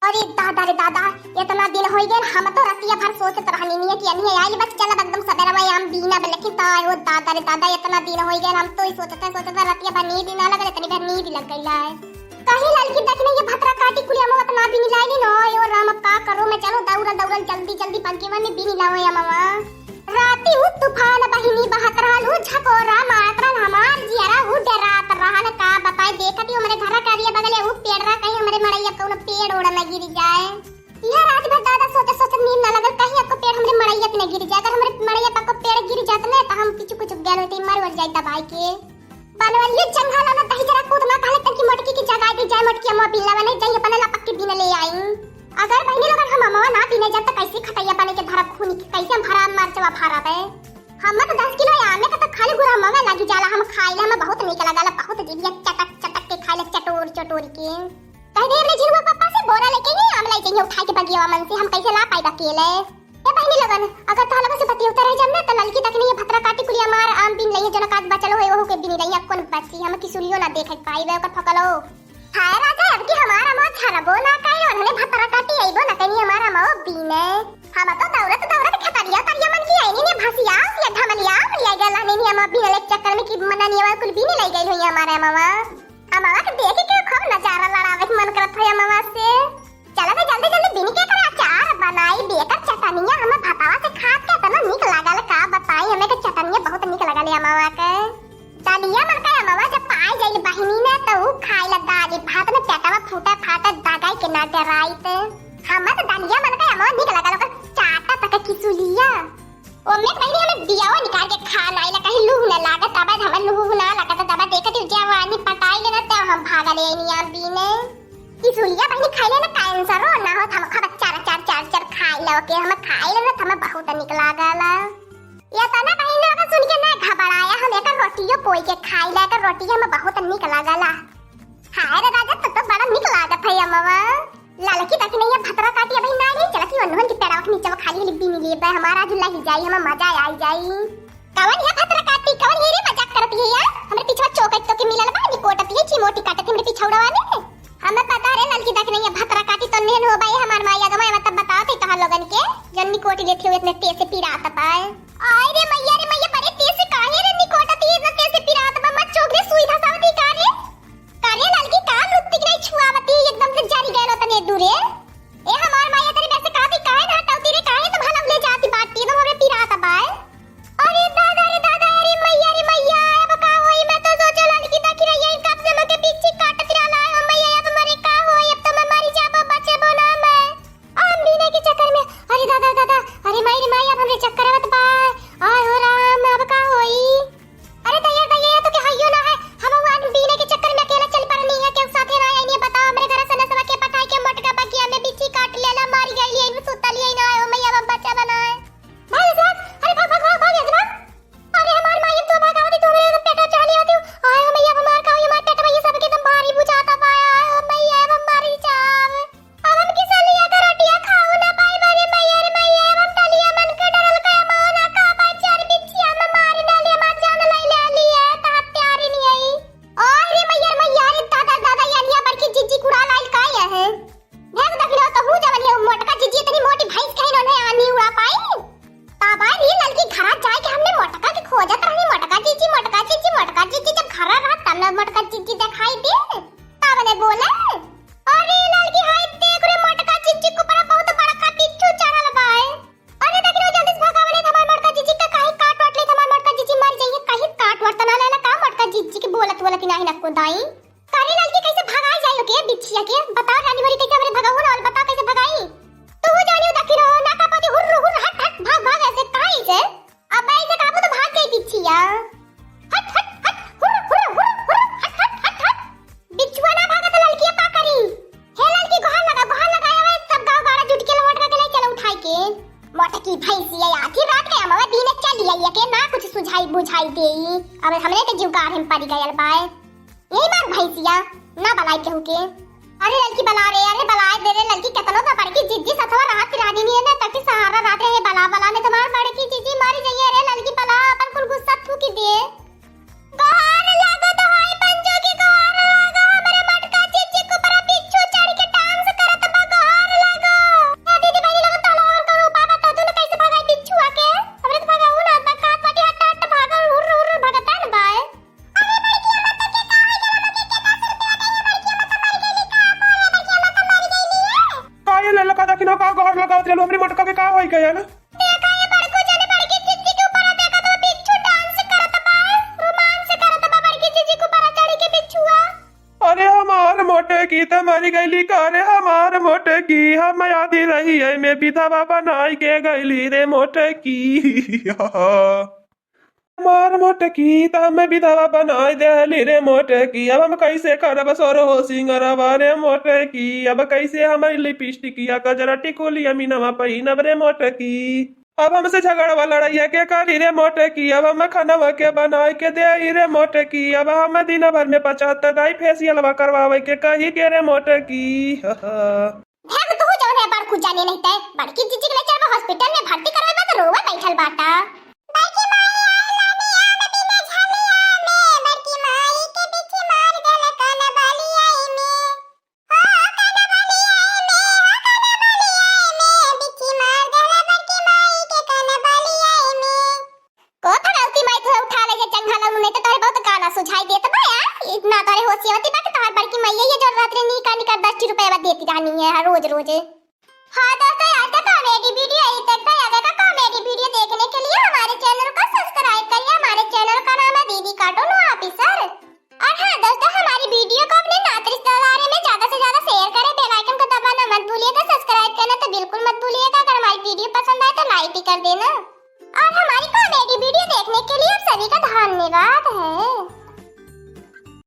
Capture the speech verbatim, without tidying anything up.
अरे दादा रे दादा, इतना दिन होइ गए, हम तो रतिया भर सोचत रहनी नहीं कि अनिया आई बस चलब एकदम सबेरा में आम बीनब, लेकिन तो आयो दादा रे दादा, इतना दिन होइ गए, हम तो ही सोचते सोचते रतिया भर नींद ना लगल, इतनी भर नींद लग गई है। कहीं ललकी देखने ये भतरा काटी कुलिया में उतना बीनी लाइली न, यो राम अब का करो मैं, चलो दौड़ल दौड़ल जल्दी जल्दी पंकिवा में बीनी लाओ या मामा। राती उ तूफान बहिनी बहत रहल, उ झकोरा मारत रहल, हमार जियरा उ डरात रहल। का बताई, देखत ही हमरे घर का अरिया बगले उ पेड़ रहा, कहीं हमरे मड़ैया कौनो पेड़ ओड़ न गिर जाए। यह रात भर दादा सोचत सोचत नींद न लगल, कहीं आपको पेड़ हमरे मड़ैया पे न गिर जाए। अगर हमरे मड़ैया पे आपको पेड़ गिर जात न तो हम किचु कुचु गैल होते, मर वर जाए दबाई के। बनवलिए जंघा लाना दही जरा कूद ना कहले तनकी मोटकी की जगाई दी जाए, मोटकी अम्मा बिल्ला बने जाई अपने लपक के बीन ले आई। अगर बहिनी लोगन हम अम्मा ना बीने जात त कैसे खटैया बने के धरब खूनी के, कैसे हम भरा मरचवा भरब है। हम तो दस किलो आमे का तो खाली गुरा अम्मा लागी जाला, हम खाइला में बहुत नीक लगाला, बहुत जिभिया चटक चटक के खाइला चटोर चटोर के। कह दे अपने झिनुआ पापा से बोरा लेके ही आम लाई चाहिए उठा के बगिया मन से, हम कैसे ला पाई अकेले। ए बहिनी लोगन, अगर तोह लोगन से बतियौते रह जाम ना, त ललकी तकनी ये भतरा काटी कुलिया मार आम बीन लइहे, जना काज बचल होए, ओहू के बीनी लइहे, अब कौन बची, हम किसुलियो ना देखे पाइबे, ओकर फकलो। हाय राजा, अब की हमारा मौत छरबो ना कइल, उन्होंने भतरा काटी अइबो ना कइनी हमारा मौ बीने। हम तो दौड़त दौड़त खतरिया तरिया मन की आईनी ने भसिया, ये धमलिया, लिया गया लाने ने हम बीने ले चक्कर में की मना नियवा कुल बीने ले गई हुई हमारे मामा। अमवा के देखे के खूब नजारा लड़ावे के मन करत है अमवा से। चला तो जल्दी जल्दी बिन के एकर अचार बनाई, बेकर चटनिया हमें भतावा से खात के इतना निक लागल, का बताई, हमें के चटनिया बहुत निक लागल अमवा के। दलिया मन का अमवा जब पाई जाइल बहिनी ना तो उ खाई ला दाली भात में पेटवा फूटा फाटा दगाई के ना डराई ते। हमें तो दलिया मन का अमवा निक लागल, ओकर चाटा तक किसुलिया। ओमे बहिनी हमें दियावा निकाल के खा नाई ला, कहीं लूह न लागत, अब हमें लूह ना लागत, अब देखत ही जवानी पटाई लेना, तब हम भागा ले आईनी आम बीने। किसुलिया बहिनी खाइले ना कैंसरो ना होत, हम खाब चार चार चार चार खाई ला, ओके हम खाई लेना, त हमें बहुत निक लागला। ये तना बहिनी लोग सुन के ना घबराया, हम एकर रोटियो पोई के खाई ला, एकर रोटी हमें बहुत निक लागला। हाय रे राजा, तो, तो बड़ा निक लागत है अमवा। ललकी तक नहीं है, भतरा काटी अबही ना नहीं, चला कि ओनहन के पेड़वा के नीचे खाली खाली बीन लिए बे, हमारा आज लही जाई, हमें मजा आई जाई। कवन है भतरा काटी, कवन है रे मजाक करत है यार? हमरे पीछवा चौकट तो के मिलल बा, निकोटत है, चिमोटी काटत हमरे पिछौड़वा में। हमें पता रे ललकी तक नहीं है, भतरा काटी तो नेहन हो बाई, हमार माई अगवा, मतलब बताओ थे तोहर लोगन के, जन निकोटी लेते हुए इतने तेज से पिरात पाए। आय रे मैया रे मैया, बड़े तेज से काहे रे निकोटत है, इतना तेज से पिरात बा, मत चोक रे, सुई धसावत ही का रे? कारे ललकी का लुत्ती के नहीं छुआवती, एकदम से जरी गए तने दूरे। ए हमार माई, तेरे वैसे काफी काहे ना हटावती रे, काहे तुम हलम ले जाती बाटी, तुम हमरे पिरात बाय। अरे दादा रे दादा, अरे मैया रे मैया, अब का होई, मैं तो सोचे ललकी तक रही है, कब से मके पीछे काटत रहला है, मैया अब मरे का होई, अब तो मैं मरी जाबो, बचेबो ना मैं। आम बीने के चक्कर में, अरे दादा दादा, अरे माई रे माई, अब हमरे चक्कर आवत बा, आय हो राम, अब का होई। अरे दैया, दैया, तो के हइयो ना है। हम उ आदमी बीने के चक्कर में अकेला चल पड़नी है, केहू साथे ना आइनी है। बताओ, हमरे घर से नसवा के पठाई के मोटका बगिया में बिच्छी काट लेला, मर गइली, एमे सुतली है ना, ओ मैया, अब बच्चा बनाए। भाग, भाग, अरे भाग, भाग, भाग, भाग, भाग। अरे हमार माई, तो भाग आवती, तो हमरे एकदम पेटा चाह लिया होती। आय ओ मैया, हमार का होई, हमार पेट में ये सब के एकदम भारी बुझाता पाया। आय ओ मैया, अब हम मर जाब। अब हम किसलिया का रोटिया खाऊ ना पाई, अरे मैया रे मैया, अब हम डलिया मन के डरल का माओ ना खा पाई, चार बिच्छिया में मारी डाली, हमार जान लई ले लिया, त हत्यारी नहीं आई। अरे मैया रे मैया, अरे दादा दादा, ये अनिया बड़की जिज्जी कुड़ा लाइल का ये है? देख देख लो तो हूँ जवन ये मोटका जिज्जी इतनी मोटी भैंस कहीं उन्हें आनी उड़ा पाई। बाबा रे ललकी घरा जाए के हमने मोटका के खोजत रहनी, मोटका जिज्जी, मोटका जिज्जी, मोटका जिज्जी, जब घरा रहा तब ना मोटका जिज्जी दिखाई दे, तब ने बोले। अरे ललकी, हाय देख रे, मोटका जिज्जी के ऊपर बहुत बड़का बिच्छू चढ़ल बा। अरे देख रे, जल्दी से भगावे ले, हमार मोटका जिज्जी का कहीं काट वाट ले, हमार मोटका जिज्जी मर जाइए, कहीं काट वाट त ना लेला का मोटका जिज्जी के बोलत बोलत ही नाही ना को दाई। करे ललकी, कैसे भगाई जाई ओके बिच्छिया के? बताओ रानी भरी, कैसे हमरे भगाऊ ना, बताओ कैसे भगाई? तू जानियो देख रे, ना का पाती, हुर्र हुर्र, हट हट, भाग भाग, ऐसे कहीं से। अब ऐसे काबू तो भाग गई बिच्छिया। हट, हट, हट, हुर, हुर, हुर, हुर, हट, हट, हट, हट। बिच्छुआ ना भागत ललकिया का करी? हे ललकी, गोहार लगा, गोहार लगा, आवे सब गाँव गाड़ा जुट के लौट के ले चलो उठाई के। मोटकी भैंसिया, आधी रात के अमवा दीने चली आई के ना कुछ सुझाई बुझाई देई। अब हमरे के जुगाड़ हम पड़ी गयल बाय। यही मार भैंसिया, ना बलाई केहू के। अरे ललकी बला रे, अरे बला दे रे ललकी, केतनो तो बड़की जिज्जी सथवा रहत रहनी नहीं है ना, तकी सहारा रहत रहे, बला बला, नहीं तो मार बड़की जिज्जी मर जाइए रे ललकी, बला अपन कुल गुस्सा थूकी दे। गोहार लागो तो हाय पंजो की गोहार लागो, हमरे मोटका जिज्जी के ऊपर बिच्छू चढ़ के डांस करत बा, गोहार का दखिनवा, का गोहर लगावत रहलू? हमरी मोटका के का होई गयल? देखा ये बड़कू जने बड़की जीजी के ऊपर देखा तो बिच्छू dance करत बा, रोमांस करत बा बड़की जीजी के ऊपर चढ़ के बिच्छुआ। अरे हमार मोटकी त मरी गईली का रे हमार मोटकी, हम आधी रहिया में बिधवा बनाई के गईली रे मोटकी। हमार मोटकी त हमें बिधवा बनाई देहली रे मोटकी, अब हम कैसे करब सोरहो सिंगरवा रे मोटकी, अब कैसे हम लिपस्टिकिया गजरा टिकुलिया मीनवा पहिनब रे मोटकी। अब हमसे झगड़वा लड़ाइया के करी रे मोटकी, अब हम खनवा के बनाई के देई रे मोटकी, अब हम दिन भर में पचहत्तर दाई फेसियलवा करवावे के कही के रे मोटकी। देख तू जौन है बड़कू जाने नहीं ते, बड़की जीजी के ले चलबा hospital में भर्ती करवाबा तो रोवा बैठल बाटा। बड़की माई आइला बियाह में बिना झलिया में, बड़की माई के बिच्छी मार देला कान बलिया में। हो कान बलिया में, हो कान बलिया में, बिच्छी मार देला बड़की माई के कान बलिया में। को भगवती माई तुहे उठा ले जे चंघा लगू नहीं तो तोरे बहुत गाना सुझाई देत बा यार। इतना तोरे होशियावती बा कि तोहर बड़की मैया ये जो रात रे निका निका दस रुपया देती रहनी है हर रोज रोज। हाँ दोस्तों, आज का comedy video यहीं तक था। आगे का comedy video देखने के लिए हमारे channel को subscribe करिए। हमारे channel का नाम है दीदी cartoon officer। और हाँ दोस्तों, हमारी video